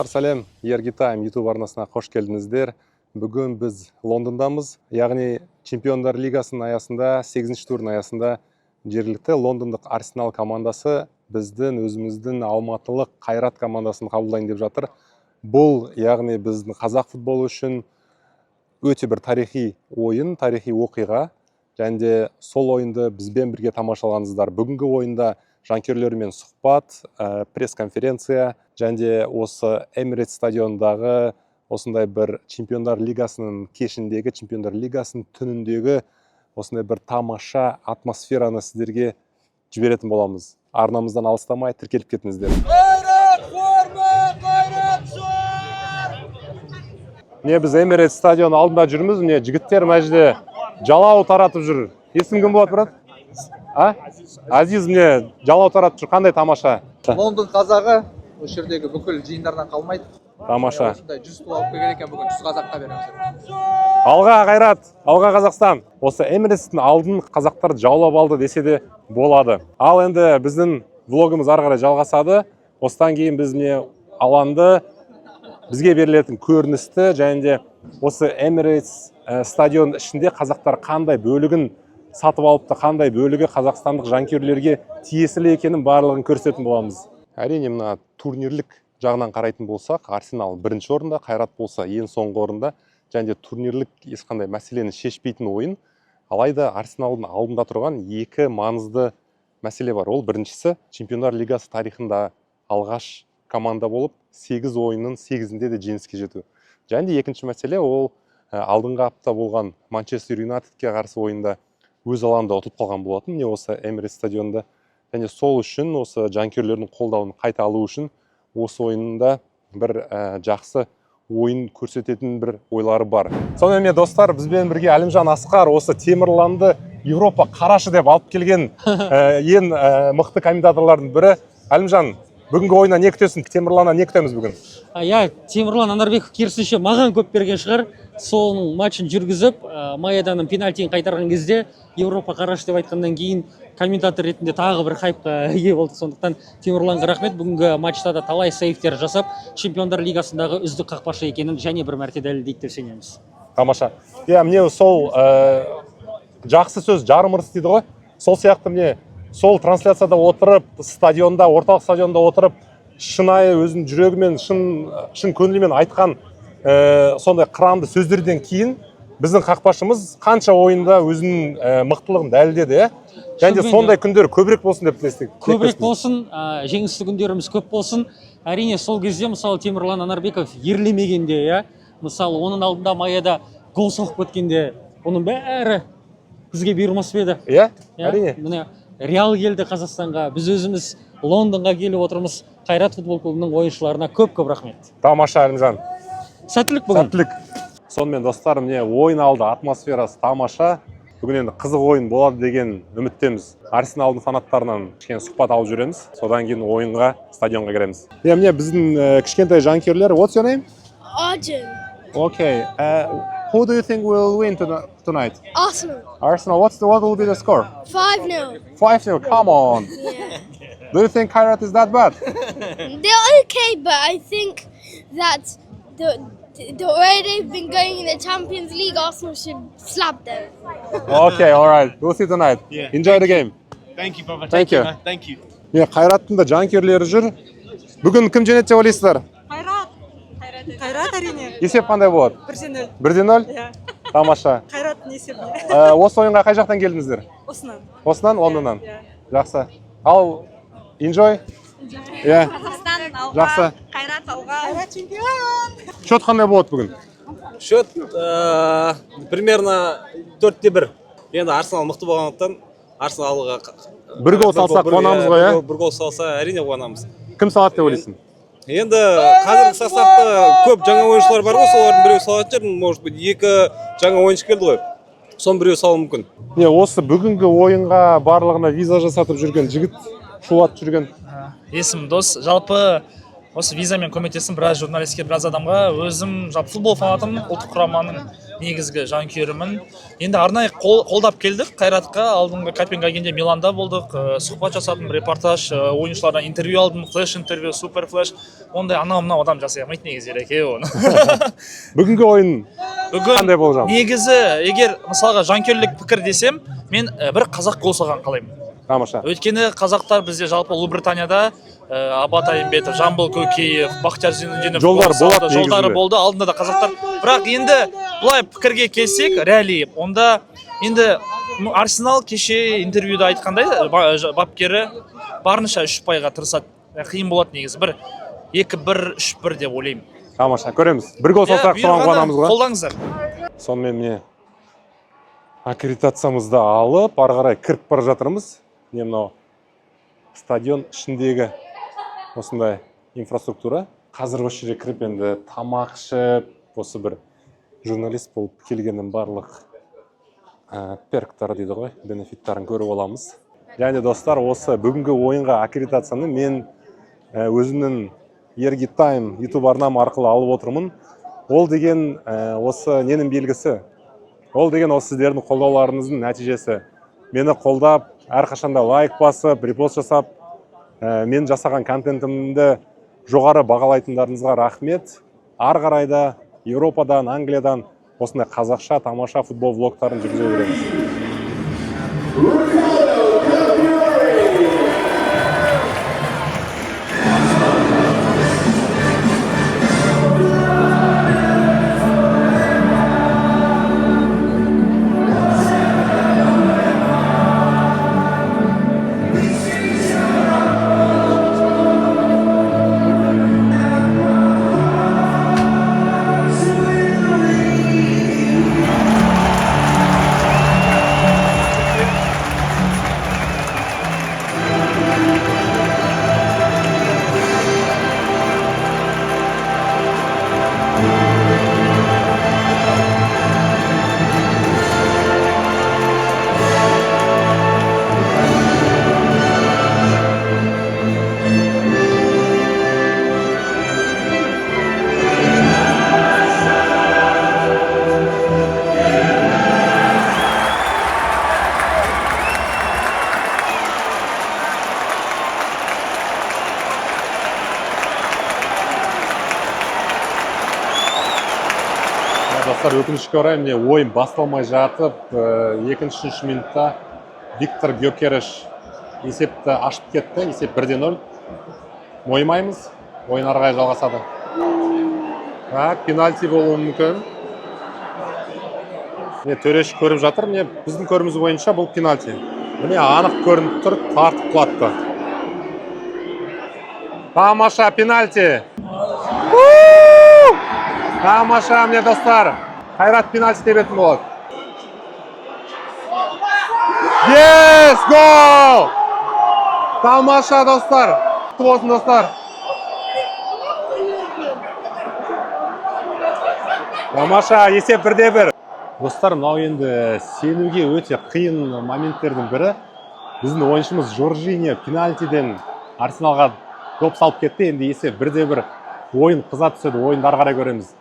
Достар, сәлем! Ерги Тайм YouTube арнасына қош келдіңіздер. Бүгін біз Лондондамыз, яғни Чемпиондар лигасының аясында, 8 турдың аясында жергілікті лондондық Арсенал командасы біздің өзіміздің алматылық Қайрат командасын қабылдайын деп жатыр. Бұл, яғни, біздің қазақ футболы үшін өте бір тарихи ойын, тарихи оқиға, және де сол ойынды бізбен бірге тамашалаңыздар. Бүгінгі ойында жанкүйерлермен сұхбат, пресс-конференция және де осы Эмирейтс стадионындағы осындай бір Чемпиондар лигасының кешіндегі, Чемпиондар лигасының түніндегі осындай бір тамаша атмосфераны сіздерге жіберетін боламыз. Арнамыздан алыстамай, тіркеліп кетіңіздер. Қайрат форма, Қайрат шар! Міне, біз Эмирейтс стадионы алдында жүрміз. Міне, жігіттер мына жерде жалау таратып жүр. Есімің кім болады, брат? А, Азиз. Міне, жалау таратып жүр, қандай тамаша! Лондон қазағы осы жердегі бүкіл жиындардан қалмайды. Тамаша. Осындай 100 ту алып келген екен, бүгін 100 қазаққа береміз. Алға, Қайрат! Алға, Қазақстан! Осы Эмирейтстің алдын қазақтар жаулап алды десе де болады. Ал енді біздің влогымыз ары қарай жалғасады. Осыдан кейін біз, міне, алаңды, бізге берілетін көріністі және де осы Эмирейтс стадионның ішінде қазақтар қандай бөлігін сатып алыпты, қандай бөлігі қазақстандық жанкүйерлерге тиесілі екенін, барлығын көрсететін боламыз. Әрине, мына турнирлік жағынан қарайтын болсақ, Арсенал бірінші орында, Қайрат болса ең соңғы орында, және де турнирлік ешқандай мәселені шешпейтін ойын. Алайда Арсеналдың алдында тұрған екі маңызды мәселе бар. Ол біріншісі — Чемпиондар лигасы тарихында алғаш команда болып сегіз ойынның сегізінде де жеңіске жету. Және де екінші мәселе ол алдыңғы апта болған Манчестер Юнайтедке қарсы ойында өз алаңында ұтылып қалған болатын, міне, осы Эмирейтс стадионында. Және сол үшін, осы жанкүйерлердің қолдауын қайта алу үшін осы ойында бір жақсы ойын көрсететін бір ойлары бар. Сонымен, міне, достар, бізбен бірге Әлімжан Асқар, осы Темірланды Европа қарашы деп алып келген ең мықты комментаторлардың бірі. Әлімжан, бүгінгі ойыннан не күтесің? Темірланнан не күтеміз бүгін? Иә, Темірлан Анарбеков керісінше маған көп берген шығар. Соның матчын жүргізіп, Маяданың пенальтиін қайтарған кезде «Европа қарашы» деп айтқаннан кейін комментатор ретінде тағы бір хайпқа ие болды. Сондықтан Темірланға рахмет. Бүгінгі матчта да талай сейвтер жасап, Чемпиондар лигасындағы үздік қақпашы екенін және бір мәрте дәлелдейді деп сенеміз. Тамаша. Иә, міне, сол жақсы сөз жарым ырыс дейді ғой, сол сияқты, міне, сол трансляцияда отырып, стадионда, орталық стадионда отырып, шынайы өзінің жүрегімен, шын шын көңілімен айтқан сондай қыранды сөздерден кейін біздің қақпашымыз қанша ойында өзінің мықтылығын дәлелдеді, иә. Және де Шынымен де. сондай күндер көбірек болсын деп тілестік. Көбірек болсын, жеңісті күндеріміз көп болсын. Әрине, сол кезде, мысалы, Темірлан Анарбеков ерлемегенде, иә, мысалы, оның алдында Маяда гол соғып кеткенде, оның бәрі бізге бұйырмас па еді? Иә. Иә? Әрине. Міне, Реал келді Қазақстанға, біз өзіміз Лондонға келіп отырмыз. Қайрат футбол клубының ойыншыларына көп көп рахмет. Тамаша, Әлімжан. Сәттілік бүгін. Сәттілік! Сонымен, достар, міне, ойын алды атмосферасы тамаша. Бүгін енді қызық ойын болады деген үміттеміз. Арсеналдың фанаттарынан кішкене сұхбат алып жүреміз, содан кейін ойынға, стадионға кіреміз. Иә, міне, біздің кішкентай жанкүйерлер. What's your name? Arjun. Okay, who do you think will win tonight? Arsenal. Arsenal. What will be the score? 5 0. 5-0? Come on. Yeah. Do you think Kairat is that bad? They're okay, but I think that the way they've been going in the Champions League, Arsenal should slap them. Okay, all right, we'll see tonight. Yeah. Enjoy the game. Thank you, brother. Thank Take care, you. man. Thank you. Міне, Қайраттың да жанкүйерлері жүр. Бүгін кім жеңеді деп ойлайсыздар? Қайрат. Қайрат, әрине. Есеп қандай болады? 1-0. 1-0? Иә. Тамаша. Қайраттың есебіне. Осы ойынға қай жақтан келдіңіздер? Осынан. Осынан, Лондоннан? Иә. Жақсы, ал enjoy. Иә. Қазақстан алға. Жақсы. Қайрат алға. Қайрат чемпион. Счет қандай болады бүгін? Счет примерно 4-1. Енді Арсенал мықты болғандықтан, Арсеналға Бір гол салсақ, қуанамыз ғой, иә? Бір гол салса, әрине, қуанамыз. Кім салады деп ойлайсың? Енді қазіргі составта көп жаңа ойыншылар бар ғой, солардың біреуі салатын шығар. Может быть, екі жаңа ойыншы келді ғой, соның біреуі салуы мүмкін. Міне, осы бүгінгі ойынға барлығына виза жасатып жүрген жігіт, шулатып жүрген. Есімім Дос. Жалпы, осы визамен көмектестім біраз журналистке, біраз адамға. Өзім жалпы футбол фанатымын, ұлттық құраманың. Негізгі жанкүйерімін. Енді арнайы қолдап келдік Қайратқа. Алдыңғы Копенгагенде, Миланда болдық. Сұхбат жасадым, репортаж, ойыншылардан интервью алдым, флеш интервью, супер флеш. Ондай анау мынау адам жасай алмайды негізі, ереке, оны. Бүгінгі ойын Бүгін қандай болжам? Негізі, егер мысалға жанкүйерлік пікір десем, мен бір қазақ гол салған қалаймын. Тамаша. Өйткені қазақтар бізде жалпы Ұлыбританияда Абат Айымбетов, Жамбыл Көкеев, Бақтияр Зайнутдинов Жолдары гол салды, болады жолдары негізінде. болды, алдында да қазақтар. Бірақ енді былай пікірге келсек, реалии, онда енді Арсенал кеше интервьюда айтқандай, бапкері барынша 3 ұпайға тырысады. Қиын болады негізі. Бір 2-1, 3-1 деп ойлаймын. Тамаша, көреміз. Бір гол Иә, салсақ, соған бұйырғаны қуанамыз ғой. Қолдаңыздар. Сонымен, міне, аккредитациямызды алып, ары қарай кіріп бара жатырмыз. Міне, мынау стадион ішіндегі осындай инфраструктура. Қазір осы жерге кіріп, енді тамақ ішіп, осы бір журналист болып келгеннің барлық перктары дейді ғой, бенефиттарын көріп аламыз. Және, достар, осы бүгінгі ойынға аккредитацияны мен өзімнің Ерги Тайм YouTube арнам арқылы алып отырмын. Ол деген осы ненің белгісі? Ол деген осы сіздердің қолдауларыңыздың нәтижесі. Мені қолдап, әрқашанда лайк басып, репост жасап, мен жасаған контентімді жоғары бағалайтындарыңызға рахмет. Ары қарай да Еуропадан, Англиядан осындай қазақша тамаша футбол влогтарын жүргізе береміз. Иә, достар, өкінішке орай, міне, ойын басталмай жатып, екінші, үшінші минутта Виктор Гёкереш есепті ашып кетті. Есеп 1-0. Мойымаймыз, ойын ары қарай жалғасады. Так, пенальти болуы мүмкін. Міне, төреші көріп жатыр. Міне, біздің көріміз бойынша бұл пенальти. Міне, анық көрініп тұр, тартып құлатты. Тамаша, пенальти! Тамаша, міне, достар. Қайрат пенальти тебетін болады. Yes, гол! Тамаша, достар. Құтты болсын, достар. Тамаша, есеп 1-1. Достар, мынау енді сенуге өте қиын моменттердің бірі. Біздің ойыншымыз Жоржиньо пенальтиден Арсеналға доп салып кетті. Енді есеп 1-1. Ойын қыза түседі, ойынды ары қарай көреміз.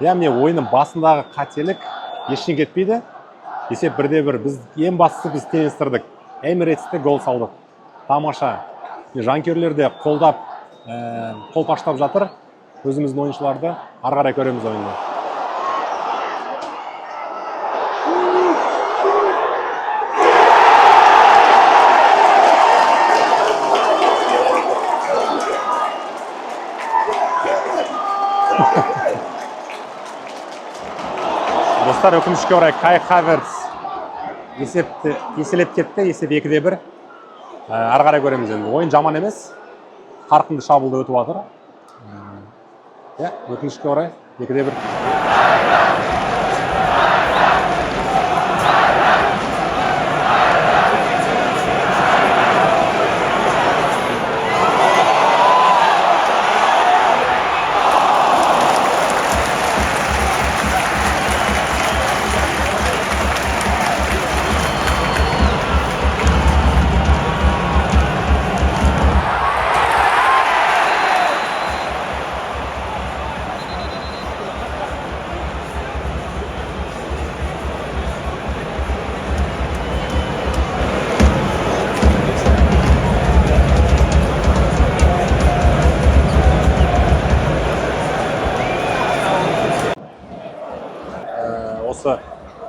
Иә, міне, ойынның басындағы қателік ештеңе кетпейді. Есеп 1-1. Біз, ең бастысы, біз теңестірдік. Эмирейтсте гол салдық. Тамаша. Міне, жанкүйерлер де қолдап, қолпаштап жатыр өзіміздің ойыншыларды. Ары қарай көреміз ойынды. Достар, өкінішке орай, Кай Хаверц есепті еселеп кетті. Есеп 2-1. Ары қарай көреміз енді. Ойын жаман емес. Қарқынды шабуылда өтіп жатыр. Иә, өкінішке орай, 2-1.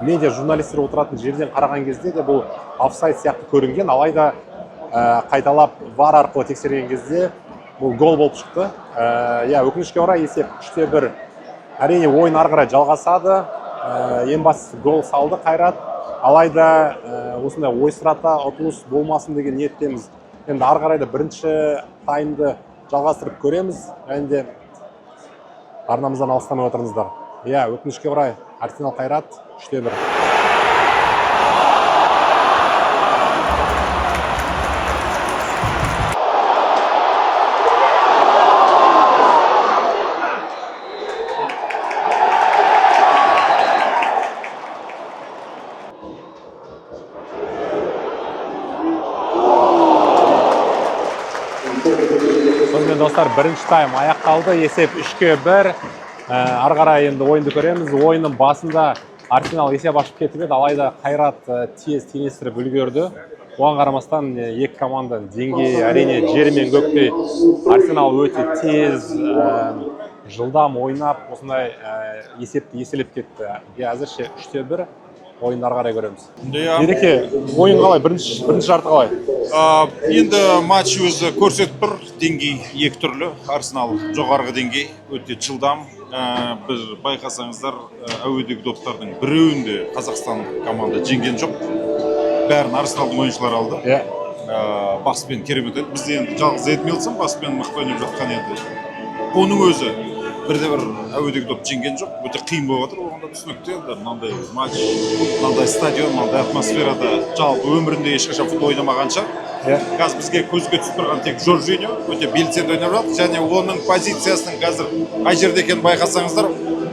Медиа журналистер отыратын жерден қараған кезде де бұл офсайд сияқты көрінген, алайда қайталап VAR арқылы тексерген кезде бұл гол болып шықты. Иә, өкінішке орай, есеп 3-1. Әрине, ойын ары қарай жалғасады. Ең бастысы, гол салды Қайрат. Алайда осындай ойсырата ұтылыс болмасын деген ниеттеміз. Енді ары қарай да бірінші таймды жалғастырып көреміз және де арнамыздан алыстамай отырыңыздар. Иә, өкінішке орай, Арсенал Қайрат 3-1. Сонымен, достар, бірінші тайм аяқталды, есеп 3-1. Ары қарай енді ойынды көреміз. Ойынның басында Арсенал есеп ашып кетіп еді, алайда Қайрат тез теңестіріп үлгерді. Оған қарамастан, екі команданың деңгейі, әрине, жер мен көктей. Арсенал өте тез, жылдам ойнап, осындай есепті еселеп кетті. Иә, әзірше 3-1. Ойынды ары қарай көреміз. Иә. Ереке, ойын қалай, бірінші жарты қалай? Енді матч өзі көрсетіп тұр, деңгей екі түрлі. Арсенал жоғарғы деңгей, өте жылдам. Біз байқасаңыздар, әуедегі доптардың біреуін де Қазақстан команда жеңген жоқ. Бәрін Арсеналдың ойыншылары алды. Баспен керемет ойнады. Бізде енді жалғыз Эдмилсон баспен мықты ойнап жатқан енді. Оның өзі бірде бір әуедегі доп жеңген жоқ. Өте қиын болып жатыр. Оған да түсінікті енді, мынандай матч, мынандай стадион, мынандай атмосферада жалпы өмірінде ешқашан футбол ойнамаған шығар. Қазір бізге көзге түсіп тұрған тек Жоржиньо өте белсенді ойнап жатыр және оның позициясының қазір қай жерде екенін байқасаңыздар,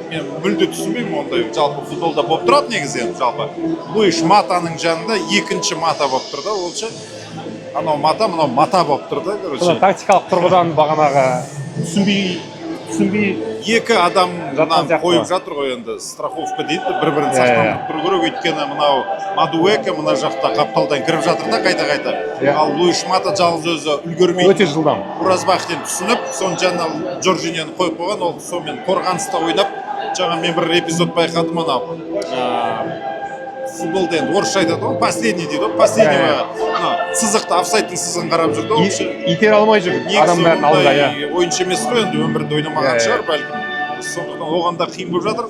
мен мүлде түсінбеймін. Ондай жалпы футболда болып тұрады негізі. Енді жалпы Луиш Матаның жанында екінші Мата болып тұр да. Ол ше, анау Мата, мынау Мата болып тұр да, короче. Сонда тактикалық тұрғыдан бағанағы түсінбей Екі адам жатқан мынаны сияқты қойып ғой. жатыр ғой енді, страховка дейді, бір бірін Иә, сақтандырып тұру керек, өйткені мынау Мадуэке мына жақта қапталдан кіріп жатыр да қайта қайта ал Луиш Мата жалғыз өзі үлгермейді. Өте жылдам. Уразбахтин түсініп, соның жанына Жоржиньоны қойып қойған. Ол сонымен қорғаныста ойнап, жаңа мен бір эпизод байқадым. Анау футболда енді орысша айтады ғой, последний дейді ғой, последнего мына сызықты, офсайдтың сызығын қарап жүрді ол ше. Итере алмай жүр Негізі адамдардың алдында, иә. ондай ойыншы емес қой енді, өмірінде ойнамаған Иә, иә. шығар бәлкім, сондықтан оған да қиын болып жатыр.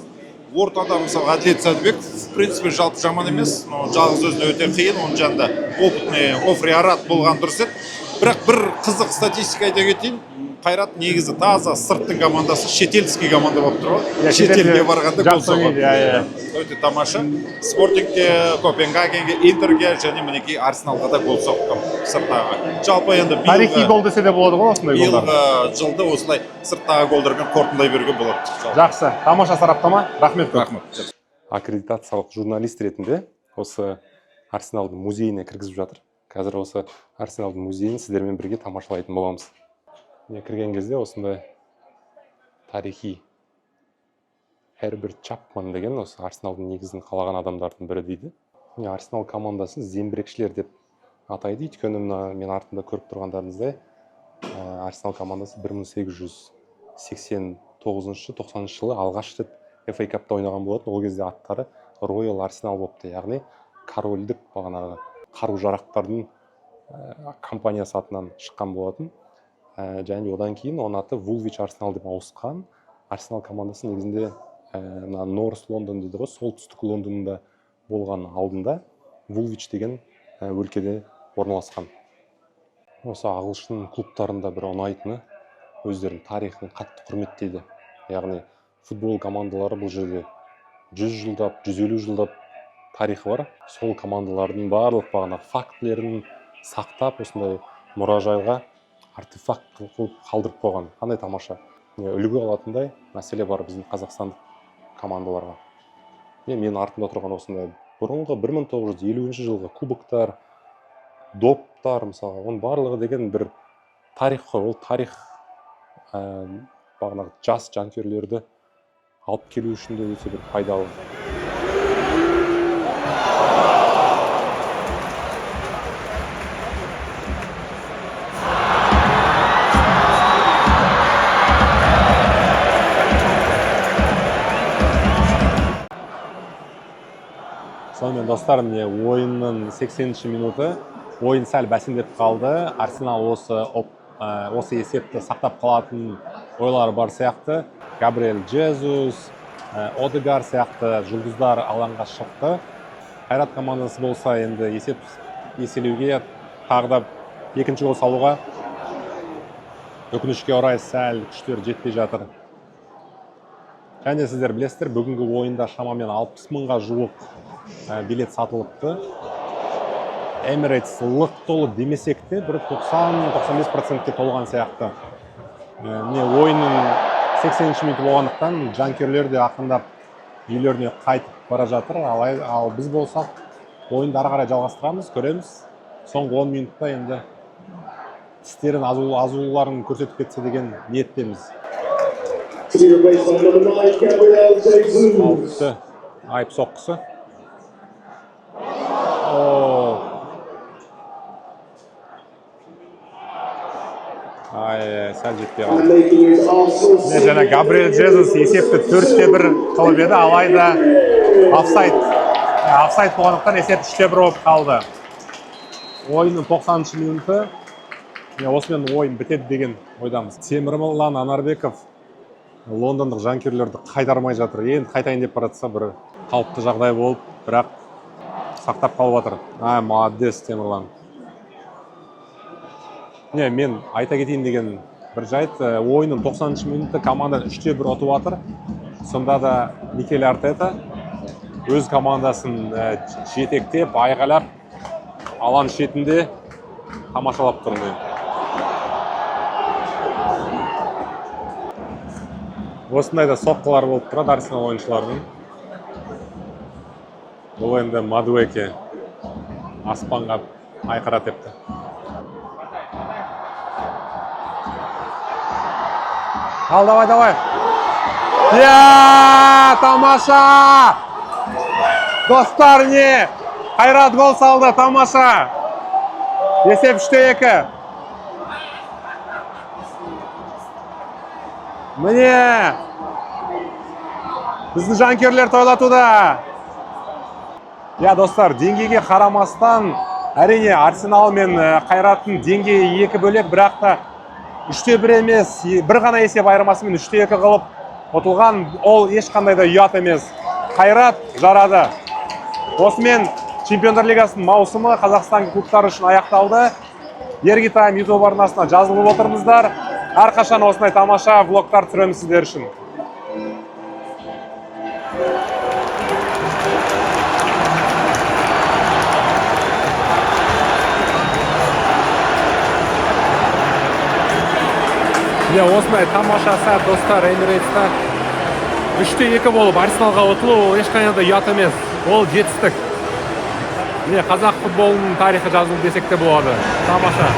Ортада, мысалы, Әділет Сәдібеков в принципе жалпы жаман емес, но жалғыз өзіне өте қиын. Оның жанында опытный Офри Арат болған дұрыс еді. Бірақ бір қызық статистика айта кетейін: Қайрат негізі таза сырттың командасы, шетелский команда болып тұр ғой. Иә, шетелге шетелде барғанда гол жақсы ойнайды, соғады. иә, иә. Өте тамаша. Спортингке, Копенгагенге, Интерге және мінекей Арсеналға да гол соқты сырттағы. Жалпы енді Тарихи биылғы гол десе де болады ғой осындай голдар. биылғы жылды осылай сырттағы голдармен қорытындылай беруге болады жалпы. Жақсы, тамаша сараптама, рахмет көп. Рахмет. Аккредитациялық журналист ретінде осы Арсеналдың музейіне кіргізіп жатыр. Қазір осы Арсеналдың музейін сіздермен бірге тамашалайтын боламыз. Міне, кірген кезде осындай тарихи Херберт Чапман деген осы Арсеналдың негізін қалаған адамдардың бірі дейді. Міне, Арсенал командасын зеңбірекшілер деп атайды, өйткені мына мен артымда көріп тұрғандарыңыздай, Арсенал командасы 1889-90 жылы алғаш рет FA Cup-та ойнаған болатын. Ол кезде аттары Royal Arsenal болыпты, яғни корольдік бағанағы қару жарақтардың компаниясы атынан шыққан болатын. Және одан кейін оның аты Вулвич Арсенал деп ауысқан. Арсенал командасы негізінде мына Норс Лондон дейді ғой, солтүстік Лондонда болған, алдында Вулвич деген өлкеде орналасқан. Осы ағылшын клубтарында бір ұнайтыны, өздерінің тарихын қатты құрметтейді. Яғни футбол командалары бұл жерде 100 жылдап, 150 жылдап тарихы бар. Сол командалардың барлық бағанағы фактілерін сақтап, осындай мұражайға артефакт қылып қалдырып қойған. Қандай тамаша. Міне, үлгі алатындай мәселе бар біздің қазақстандық командаларға. Міне, менің артымда тұрған осындай бұрынғы 1950 жылғы кубоктар, доптар, мысалға, оның барлығы деген бір тарих қой. Ол тарих бағанағы жас жанкүйерлерді алып келу үшін де өте бір пайдалы. Сонымен, достар, міне, ойынның 80 минуты. Ойын сәл бәсеңдеп қалды. Арсенал осы есепті сақтап қалатын ойлары бар сияқты. Габриэль Джезус, Одегар сияқты жұлдыздар алаңға шықты. Қайрат командасы болса, енді есеп еселеуге, тағы да екінші гол салуға, өкінішке орай, сәл күштері жетпей жатыр. Және сіздер білесіздер, бүгінгі ойында шамамен 60 мыңға жуық билет сатылыпты. Эмирейтс лық толы демесек те, бір 90-95%-ке толған сияқты. Міне, ойынның 80 минуты болғандықтан, жанкүйерлер де ақырындап үйлеріне қайтып бара жатыр. Ал біз болсақ, ойынды ары қарай жалғастырамыз, көреміз. Соңғы 10 минутта енді тістерін азуларын көрсетіп кетсе деген ниеттеміз. Қауіпті айып соққысы. О! Ай, сәл жетпей қалды. Міне, жаңа Габриэль Джезус есепті 4-1 қылып еді, алайда офсайд. Офсайд болғандықтан, есеп 3-1 болып қалды. Ойынның 90 минуты. Міне, осымен ойын бітеді деген ойдамыз. Темірлан Анарбеков лондондық жанкүйерлерді қайтармай жатыр. Енді қайтайын деп бара жатса, бір қалыпты жағдай болып, бірақ сақтап қалып жатыр. Ай, молодец, Темірлан. Не, мен айта кетейін деген бір жайт, ойынның 90 минуты, команда 3-1 ұтып жатыр. Сонда да Микель Артета өз командасын жетектеп, айғайлап, алаң шетінде тамашалап тұр, міне. Осындай да соққылар болып тұрады Арсенал ойыншыларының. Бұл енді Мадуэке аспанға айқыра тепті. Ал, давай, давай. Я, тамаша! Достар, не? Қайрат гол салды, тамаша! Есеп 3-2. Міне! Біздің жанкүйерлер тойлатуда. Я, достар, деңгейге қарамастан, әрине, Арсенал мен Қайраттың деңгейі екі бөлек, бірақ та 3-1 емес, бір ғана есеп айырмасымен 3-2 қылып ұтылған, ол ешқандай да ұят емес. Қайрат жарады. Осымен Чемпиондар Лигасының маусымы Қазақстан клубтары үшін аяқталды. Ерги Тайм YouTube арнасына жазылып отырыңыздар. Әрқашан осындай тамаша влогтар түсіреміз сіздер үшін. Міне, осындай тамаша сәт, достар, Эмирейтста 3-2 болып Арсеналға ұтылу, ол ешқандай да ұят емес, ол жетістік. Міне, қазақ футболының тарихы жазылды десек те болады. Тамаша.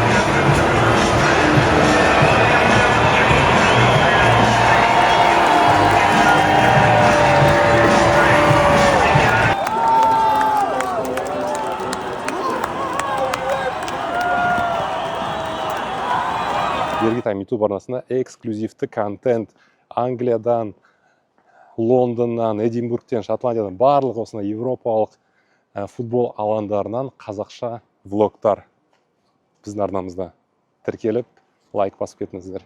Ерги Тайм YouTube арнасында эксклюзивті контент Англиядан, Лондоннан, Эдинбургтен, Шотландиядан, барлық осындай европалық футбол алаңдарынан қазақша влогтар біздің арнамызда. Тіркеліп, лайк басып кетіңіздер.